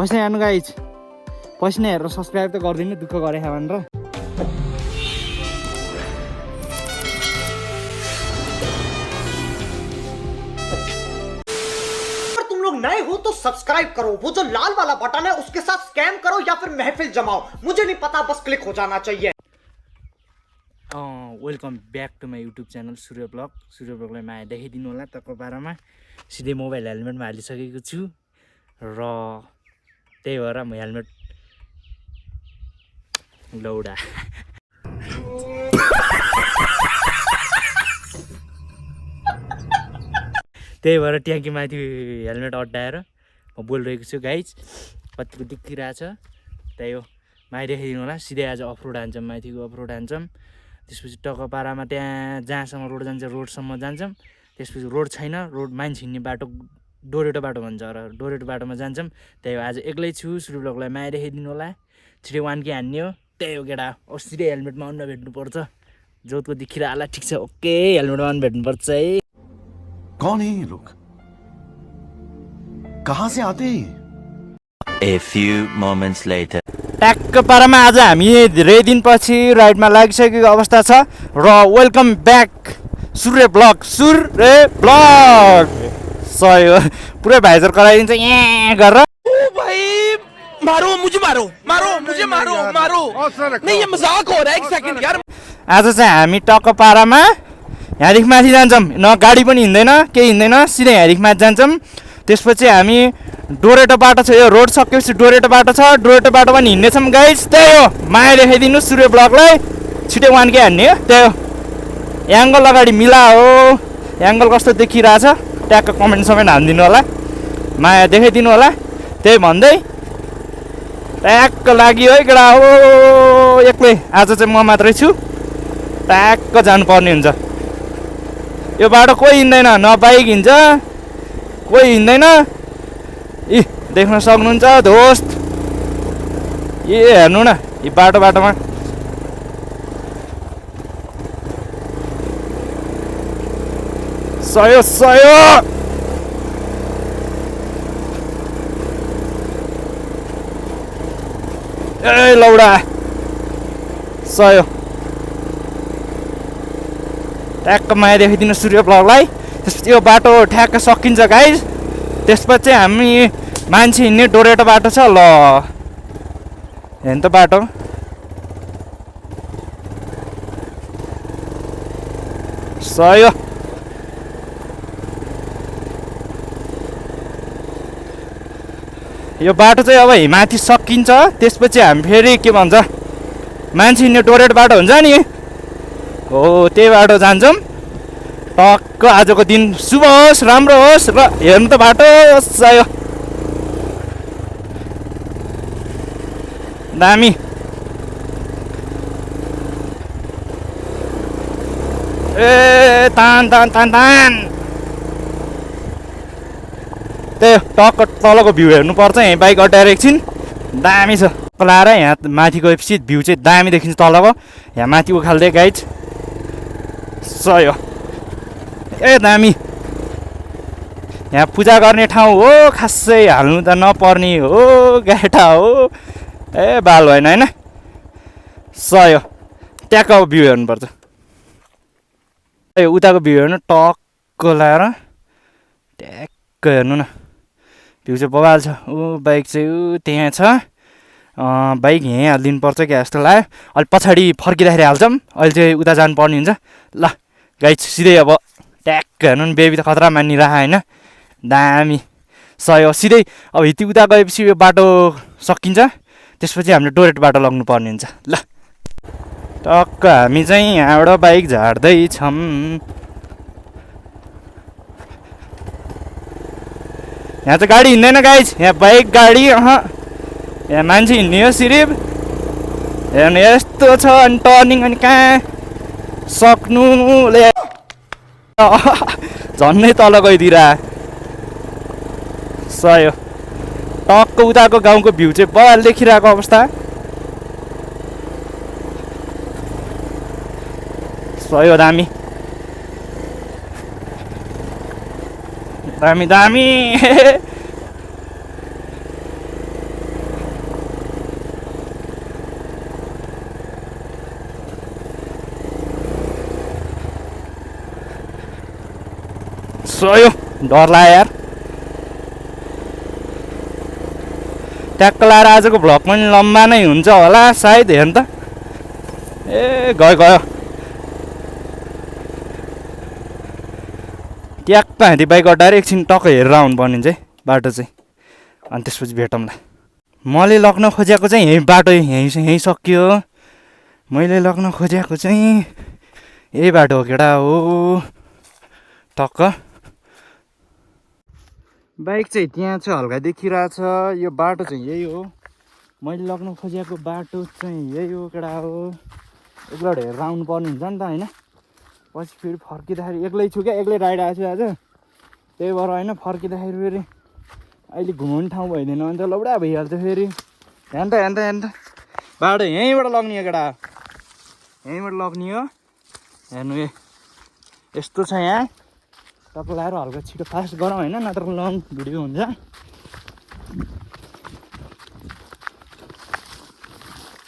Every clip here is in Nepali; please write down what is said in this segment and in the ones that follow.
पैसा हेर्नु गाइज पैसा हेरेर सब्सक्राइब त गरिदिनु दुःख गरे भनेर नए हो तो सब्सक्राइब करो वो जो लाल वाला बटन है उसके साथ स्कैम करो या फिर महफिल जमाओ मुझे नहीं पता बस क्लिक हो जाना चाहिए welcome back to my YouTube channel Surya ब्लगलाई माया देखाइदिनु होला तपाईँको बारेमा सिधै मोबाइल हेलमेटमा हालिसकेको छु र त्यही भएर म हेलमेट लौडा त्यही भएर ट्याङ्कीमाथि हेलमेट अड्डाएर म बोलिरहेको छु गाइज कतिको देखिरहेछ त्यही हो माथि देखाइदिनु होला सिधै आज अफरोड हान्छौँ माथिको अफरोड हान्छौँ त्यसपछि टकपारामा त्यहाँ जहाँसम्म रोड जान्छ रोडसम्म जान्छौँ त्यसपछि रोड छैन रोड मान्छे हिँड्ने बाटो डोरेटो बाटो भन्छ र डोरेटो बाटोमा जान्छौँ त्यही हो आज एक्लै छु सूर्य ब्लगलाई माया देखाइदिनु होला छिटो 1K हान्ने हो त्यही हो केटा सिधै हेलमेटमा अन्न भेट्नुपर्छ जोतको देखिरह होला ठिक छ ओके हेलमेटमा अन्न भेट्नुपर्छ है कौन है ये लोग कहाँ से आते हैं A few moments later ट्याक्क पारामा आज हामी धेरै दिनपछि राइडमा लागिसकेको अवस्था छ र वेलकम ब्याक सूर्य ब्लग सही हो पुरै भाइजर कराइदिन्छ यहाँ गरेर मारो मुझे नहीं ये मजाक हो रहा है एक सेकंड यार आज चाहिँ हामी टक्क पारामा यहाँदेखि माथि जान्छौँ न गाडी पनि हिँड्दैन केही हिँड्दैन सिधै यहाँदेखि माथि जान्छौँ त्यसपछि हामी डोरेटो बाटो छ यो रोड सकेपछि डोरेटो बाटो छ डोरेटो बाटो पनि हिँड्नेछौँ गाइज त्यही हो माया देखाइदिनु सूर्य ब्लगलाई छिटो 1K हान्ने हो त्यही हो एङ्गल अगाडि मिला हो एङ्गल कस्तो देखिरहेछ ट्याक्क कमेन्ट समेन्ट हानिदिनु होला माया देखाइदिनु होला त्यही भन्दै ट्याक्क लाग्यो है केटा हो एक्लै आज चाहिँ म मात्रै छु ट्याक्क जानुपर्ने हुन्छ यो बाटो कोही हिँड्दैन न बाइक हिँड्छ कोही हिँड्दैन इ देख्न सक्नुहुन्छ दोस्त ए हेर्नु न यो बाटोमा सयो ए लौडा सयो ट्याक्क माया देखाइदिनु सूर्य ब्लगलाई त्यसपछि यो बाटो ठ्याक्क सकिन्छ गाइज त्यसपछि हामी मान्छे हिँड्ने डोरेटो बाटो छ ल हेर्नु त बाटो सयो यो बाटो चाहिँ अब माथि सकिन्छ त्यसपछि हामी फेरि के भन्छ मान्छे हिँड्ने डोरेटो बाटो हुन्छ नि हो त्यही बाटो जान्छौँ टक्क आजको दिन शुभ होस् राम्रो होस् र हेर्नु त बाटो सयो दामी ए तान त्यही टक्क तलको भ्यू हेर्नुपर्छ यहीँ बाइक अड्डाएर एकछिन दामी छ लाएर यहाँ माथि गएपछि भ्यू चाहिँ दामी देखिन्छ तलको यहाँ माथि उखाल्दै गाइड सयो ए दामी यहाँ पूजा गर्ने ठाउँ हो खासै हाल्नु त नपर्ने हो गाटा हो ए बाल भएन होइन सयो ट्याक्क भ्यू हेर्नुपर्छ ए उताको भ्यू हेर्नु टक्क लाएर ट्याक्क हेर्नु न भ्यू चाहिँ बबाल छ ऊ बाइक चाहिँ ऊ त्यहाँ छ बाइक यहीँ हालिदिनुपर्छ क्या जस्तो लाग्यो अहिले पछाडि फर्किँदाखेरि हाल्छौँ अहिले चाहिँ उता जानुपर्ने हुन्छ ल गाइड सिधै अब ट्याक्क हेर्नु नि बेबी त खतरा मानिरह होइन दामी सयो सिधै अब हिती उता गएपछि यो बाटो सकिन्छ त्यसपछि हामीले डोरेटो बाटो लग्नु पर्ने हुन्छ ल टक्क हामी चाहिँ यहाँबाट बाइक झार्दैछौँ यहाँ चाहिँ गाडी हिँड्दैन गाइज यहाँ बाइक गाडी यहाँ मान्छे हिँड्ने हो सिरिफ हेर्नु यस्तो छ अनि टर्निङ अनि कहाँ सक्नुले झन्नै तल गइदिएर सयो टक्क उताको गाउँको भ्यू चाहिँ बल देखिरहेको अवस्था सयो दामी दामी दामी सयो डर लाग्यो यार। ट्याक्क लाएर आजको भ्लग पनि लम्बा नै हुन्छ होला सायद। हेर्नु त ए गयो ट्याक्क हान्ती बाइक अड्डाएर एकछिन टक्क हेरेर आउनुपर्ने चाहिँ बाटो चाहिँ। अनि त्यसपछि भेटौँला। मैले लग्न खोजेको चाहिँ यहीँ बाटो यहीँ सकियो। मैले लग्न खोजेको चाहिँ यही बाटो हो केटा हो टक्क। बाइक चाहिँ त्यहाँ छ हल्का देखिरहेछ। यो बाटो चाहिँ यही हो। मैले लग्न खोजेको बाटो चाहिँ यही हो केटा हो। एकलट हेरेर आउनु पर्ने हुन्छ नि त होइन। पछि फेरि फर्किँदाखेरि एक्लै छु क्या, एक्लै राइड आएको छु आज। त्यही भएर होइन फर्किँदाखेरि फेरि अहिले घुमाउने ठाउँ भइदिएन भने त लौडा भइहाल्छ फेरि। हेर्नु त बाटो यहीँबाट लग्ने हो केटा, यहीँबाट लग्ने हो। हेर्नु यस्तो छ यहाँ। तपाईँ लाएर हल्का छिटो फास्ट गरौँ होइन, नत्र लङ भिडियो हुन्छ।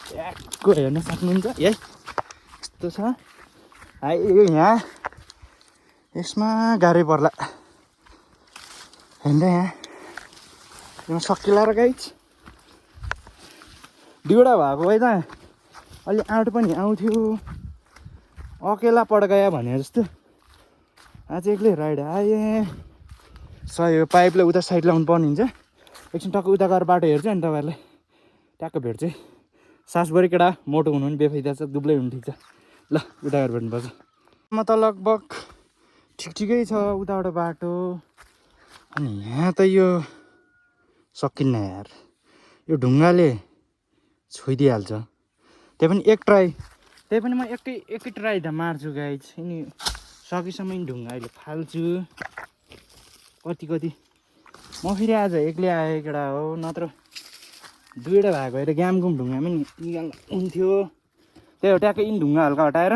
ट्याक्क हेर्न सक्नुहुन्छ यही यस्तो छ। यो यहाँ यसमा गाह्रै पर्ला। हेर्नु यहाँ यसमा सकिला र गाइज दुईवटा भएको भए त अलि आँट पनि आउँथ्यो। अकेला पड्कायो भने जस्तो आज एक्लै राइड आएँ। सही पाइपलाई उता साइड लाउनु पर्ने हुन्छ। एकछिन टक्क उता गएर बाटो हेर्छु अनि तपाईँहरूलाई ट्याक्क भेट्छु। सासभरि केटा मोटो हुनु पनि बेफाइदा छ, दुब्लै हुनु ठिक छ। ल उता गएर भेट्नुपर्छ। म त लगभग ठिकै छ उताबाट बाटो। अनि यहाँ त यो सकिन्न यार, यो ढुङ्गाले छोइदिइहाल्छ। त्यही पनि एक ट्राई, त्यही पनि म एकै ट्राई त मार्छु गाइज। अनि सकेसम्म ढुङ्गा अहिले फाल्छु। कति म फेरि आज एक्लै आएँ केटा हो, नत्र दुईवटा भएको भएर ग्यामगुम ढुङ्गा पनि निकाल्नु हुन्थ्यो। त्यही हो ट्याक्कै यिन ढुङ्गा हल्का हटाएर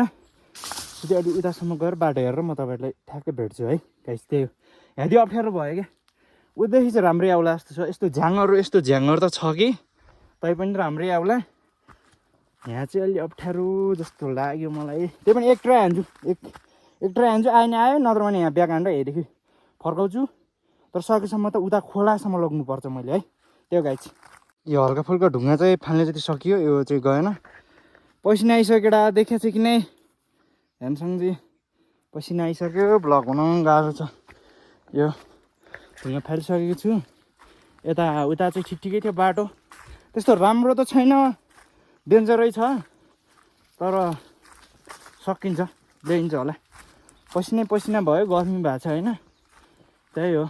सिधै अलिक उतासम्म गएर बाटो हेरेर म तपाईँहरूलाई ठ्याक्कै भेट्छु है गाइस। त्यही हो, यहाँदेखि अप्ठ्यारो भयो क्या। उदेखि चाहिँ राम्रै आउला जस्तो छ। यस्तो झ्याङहरू त छ कि तैपनि राम्रै आउला। यहाँ चाहिँ अलि अप्ठ्यारो जस्तो लाग्यो मलाई। त्यही पनि एक ट्राई हान्छु, एक ट्राई हान्छु। आयो नत्र भने यहाँ ब्याग हान्दा यहाँदेखि फर्काउँछु। तर सकेसम्म त उता खोलासम्म लग्नुपर्छ मैले है। त्यो गाइस यो हल्का फुल्का ढुङ्गा चाहिँ फाल्ने जति सकियो, यो चाहिँ गएन। पसिना आइसक्यो केटा, देखेको छ कि नै हेर्नुसँगै पसिना आइसक्यो। भ्लग बनाउनु गाह्रो छ। यो ढुङ्गा फालिसकेको छु। यता उता चाहिँ ठिकै थियो बाटो, त्यस्तो राम्रो त छैन, डेन्जरै छ। तर सकिन्छ, ल्याइन्छ होला। पसिना भयो, गर्मी भएको छ होइन। त्यही हो।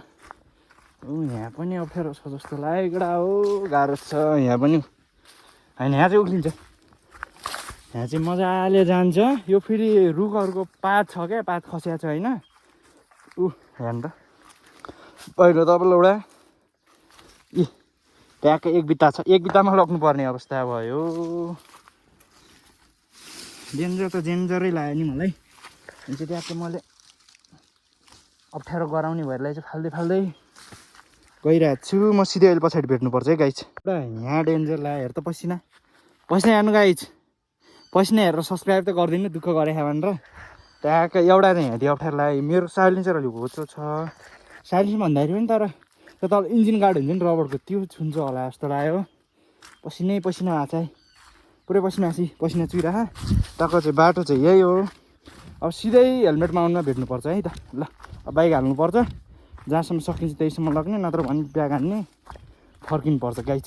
यहाँ पनि अप्ठ्यारो छ जस्तो लाग्यो केटा हो, गाह्रो छ यहाँ पनि होइन। यहाँ चाहिँ उक्लिन्छ, यहाँ चाहिँ मजाले जान्छ। यो फेरि रुखहरूको पात छ क्या, पात खसिया छ होइन। हेर्नु त पहिलो तपाईँलाई एउटा ट्याक्कै एक बित्ता छ, एक बित्तामा लग्नुपर्ने अवस्था भयो। डेन्जरै लाग्यो नि मलाई। अनि चाहिँ ट्याक्कै मैले अप्ठ्यारो गराउने भएरलाई चाहिँ फाल्दै गइरहेको छु। म सिधै अहिले पछाडि भेट्नुपर्छ है गाइज। यहाँ डेन्जर लाग्यो। हेर त पसिना हेर्नु गाइज, पसिना हेरेर सब्सक्राइब त गरिदिनु, दुःख गरे भनेर। ट्याक्कै एउटा चाहिँ यहाँदेखि अप्ठ्यारो लाग्यो। मेरो साइलेन्सर अलिक होचो छ। साइलेन्सर भन्दाखेरि पनि तर त्यो तल इन्जिन गार्ड हुन्छ नि रबरको, त्यो छुन्छ होला जस्तो लाग्यो। पसिना भएको छ है, पुरै पसिना चुइरह। टक्क चाहिँ बाटो चाहिँ यही हो। अब सिधै हेलमेट माउन्टमा भेट्नुपर्छ है त। ल अब बाइक हाल्नुपर्छ, जहाँसम्म सकिन्छ त्यहीसम्म लग्ने, नत्र भने ब्याग हान्ने फर्किनुपर्छ गाइज।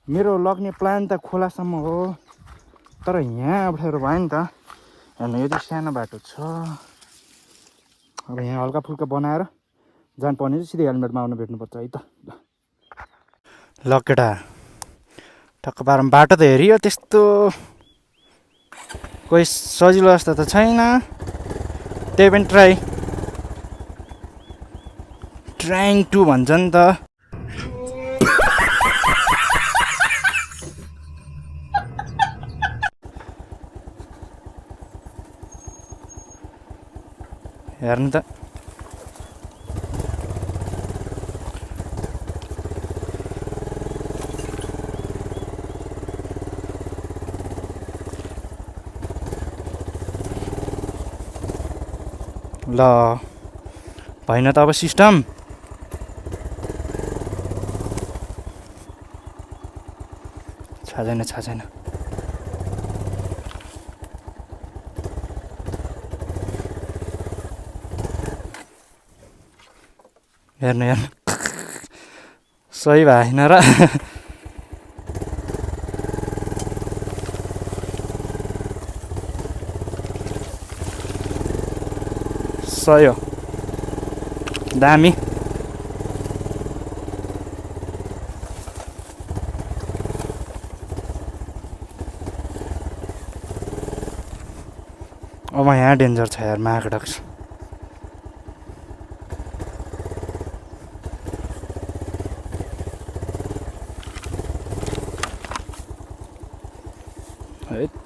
मेरो लग्ने प्लान त खोलासम्म हो, तर यहाँ अप्ठ्यारो भयो नि त। हेर्नु यो चाहिँ सानो बाटो छ। अब यहाँ हल्का फुल्का बनाएर जानुपर्ने चाहिँ सिधै हेलमेटमा आउनु भेट्नुपर्छ है त। ल केटा ठक्क पारौँ। बाटो त हेरियो, त्यस्तो कोही सजिलो जस्तो त छैन। त्यही पनि ट्राइङ टु भन्छ नि त। हेर्नु त ल भएन त अब सिस्टम। छैन। हेर्नु सही भएन र। सही हो, दामी। अब यहाँ डेन्जर छ यार, मागडक्स।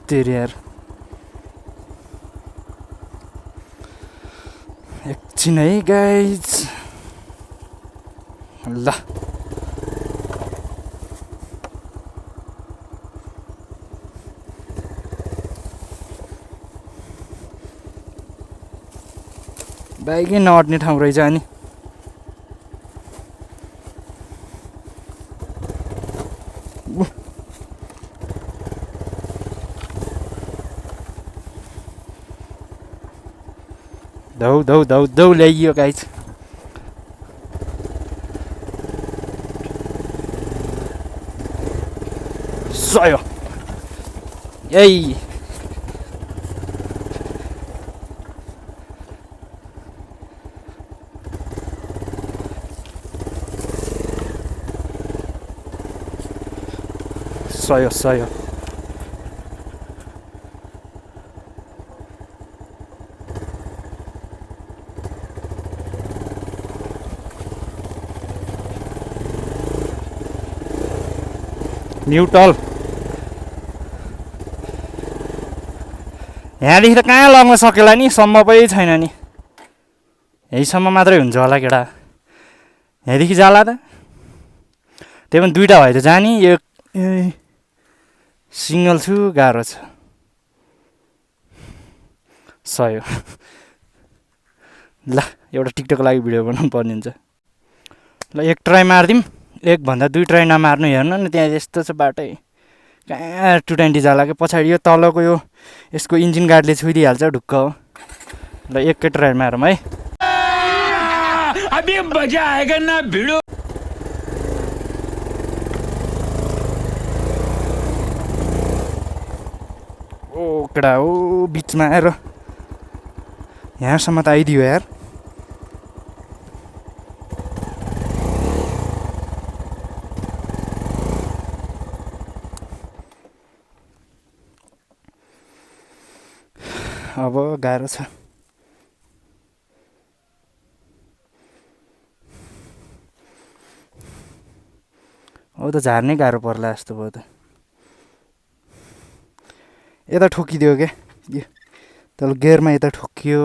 तेरी यार, एकछिन है गाइज। ल बाइकै नअट्ने ठाउँ रहेछ अनि। दौ ल्याइयो गाइज। सयो यही सयो। न्युट्रल। यहाँदेखि त कहाँ लग्न सकेला नि, सम्भवै छैन नि। यहीसम्म मात्रै हुन्छ होला केटा, यहाँदेखि जाला त। त्यही पनि दुइटा भए त जाने, एक सिङ्गल छु, गाह्रो छ। सयो। ल एउटा टिकटकको लागि भिडियो बनाउनु पर्ने हुन्छ। ल एक ट्राई मारिदिउँ, एकभन्दा दुई ट्राई नमार्नु। हेर्नु न त्यहाँ यस्तो छ बाटै, कहाँ 220 जाला क्या। पछाडि यो तलको यो यसको इन्जिन गार्डले छुइदिइहाल्छ ढुक्क हो। ल एकै ट्राई मारौँ है। अभी मजा आएगा ना भिडो। ओ केटा हो, बिचमा आएर यहाँसम्म त आइदियो यार। अब गाह्रो छ। अब त झार्नै गाह्रो पर्ला जस्तो भयो त। यता ठोकिदियो क्या यो, तल गियरमा यता ठोकियो।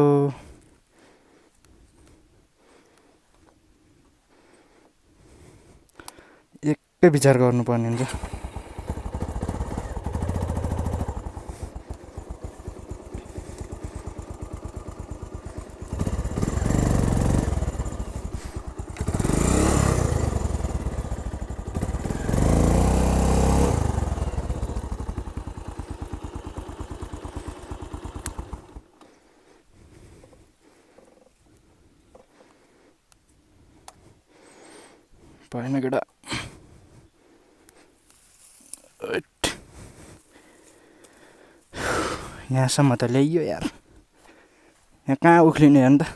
एकै विचार गर्नुपर्ने हुन्छ। भएन केटा। यहाँसम्म त ल्याइयो यार, यहाँ कहाँ उक्लिने हो नि त,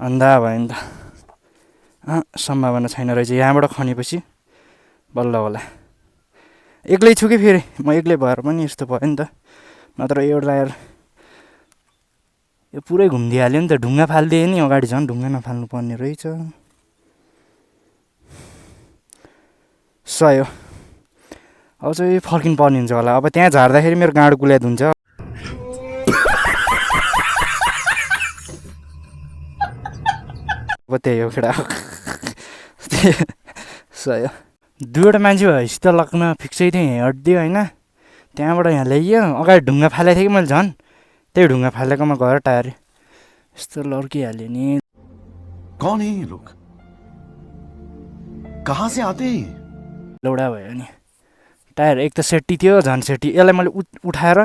अन्धा भयो नि त। सम्भावना छैन रहेछ यहाँबाट खनेपछि बल्ल होला। एक्लै छु कि फेरि, म एक्लै भएर पनि यस्तो भयो नि त। नत्र एउटा यार यो पुरै घुमिदिइहाल्यो नि त। ढुङ्गा फालिदिए नि अगाडि, झन् ढुङ्गा नफाल्नु पर्ने रहेछ। सयो। अब चाहिँ फर्किनु पर्ने हुन्छ होला। अब त्यहाँ झार्दाखेरि मेरो गाँडो कुल्याद हुन्छ। अब त्यही हो केटा। सयो। दुईवटा मान्छे भएपछि त लग्न फिक्सै थियो, यहाँ हट्दियो होइन। त्यहाँबाट यहाँ ल्याइयो, अगाडि ढुङ्गा फालेको थिएँ कि मैले, झन् त्यही ढुङ्गा फालेकोमा गएर टायर यस्तो लड्किहाल्यो नि। कौन है ये लोग? कहाँ से आते हैं ये? लौडा भयो नि टायर एक त सेट्टी थियो झन् सेट्टी यसलाई मैले उठाएर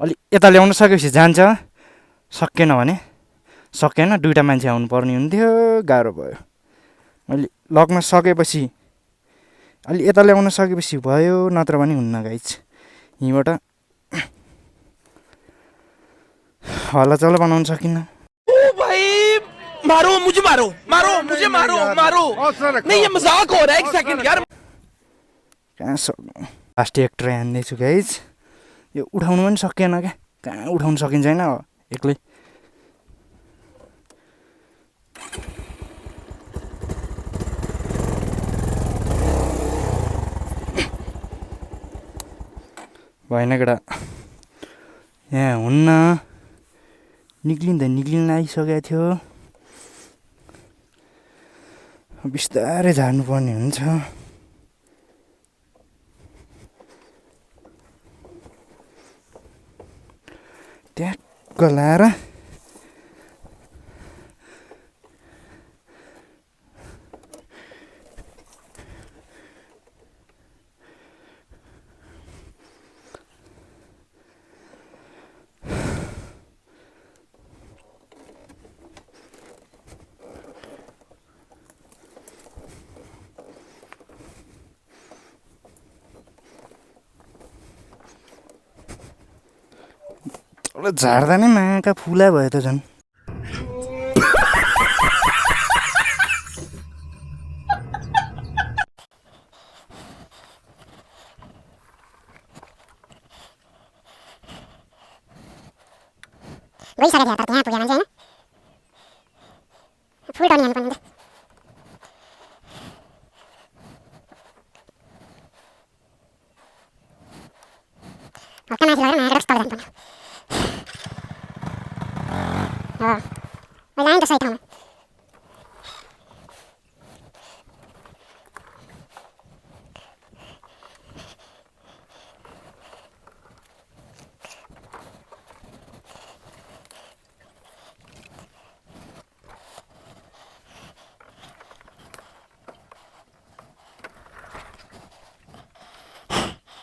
अलि यता ल्याउन सकेपछि जान्छ सकेन भने सकेन दुईवटा मान्छे आउनु पर्ने हुन्थ्यो गाह्रो भयो मैले लग्न सकेपछि अलि यता ल्याउन सकेपछि भयो नत्र भने हुन्न गाइज यहीँबाट हल्लाचल्ला बनाउन सकिन्न मारो मुझे मारो मारो मुझे मारो मारो नहीं ये मजाक हो रहा है एक सेकंड यार कहाँ सक्नु लास्ट एक ट्राई हान्दैछु गाइज यो उठाउनु पनि सकिएन क्या कहाँ उठाउनु सकिन्छ होइन एक्लै भएन केटा यहाँ हुन्न निक्लिन आइसकेको थियो बिस्तारै झार्नुपर्ने हुन्छ ट्याक्क लाएर झार्दा नै माका फुला भयो त झन् गइसकेको थियो तर त्यहाँ पुगेर मान्छे होइन फुल टर्नी हान्नु पर्ने हल्का माथि लगेर मारेर कस्तो जानुपर्ने मैले आएँ त सही ठाउँमा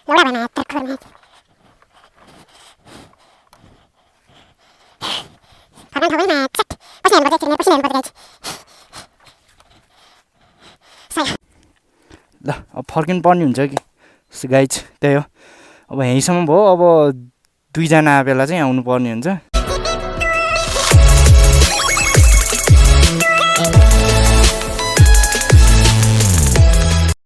एउटा भएन ट्र्याक्टर माथि ठगन ठगन चट पछि हेर्नुपर्छ ल अब फर्किनु पर्ने हुन्छ कि गाइज त्यही हो अब यहीँसम्म भयो अब दुईजना बेला चाहिँ आउनु पर्ने हुन्छ